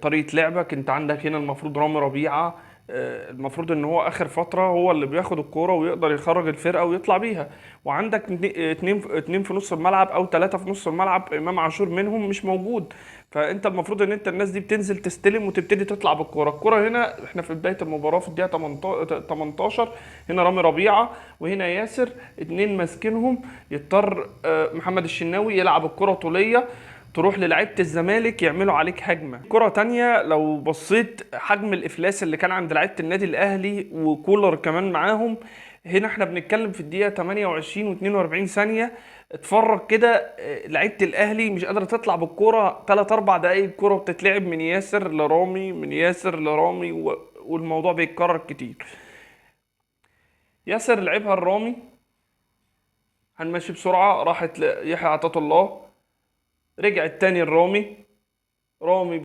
طريقه لعبك. انت عندك هنا المفروض رامي ربيعة، المفروض ان هو اخر فترة هو اللي بياخد الكورة ويقدر يخرج الفرقة ويطلع بيها، وعندك اتنين في نص الملعب او 3 في نص الملعب، امام عاشور منهم مش موجود. فانت المفروض ان انت الناس دي بتنزل تستلم وتبتدي تطلع بالكورة. الكورة هنا احنا في بداية المباراة في الدقيقة 18، هنا رامي ربيعة وهنا ياسر، 2 ماسكينهم، يضطر محمد الشناوي يلعب الكره طوليه تروح للعيبة الزمالك يعملوا عليك هجمة. كره تانية لو بصيت حجم الافلاس اللي كان عند لعيبة النادي الاهلي وكولر كمان معاهم، هنا احنا بنتكلم في الدقيقة تمانية وعشرين واتنين وأربعين ثانية. اتفرج كده، لعيبة الاهلي مش قادرة تطلع بالكورة 3-4 دقايق، الكورة بتتلعب من ياسر لرامي، من ياسر لرامي، والموضوع بيتكرر كتير. ياسر لعبها لرامي، هنمشي بسرعة، راحت ليحيى عطية الله، رجعت تاني لرامي، رامي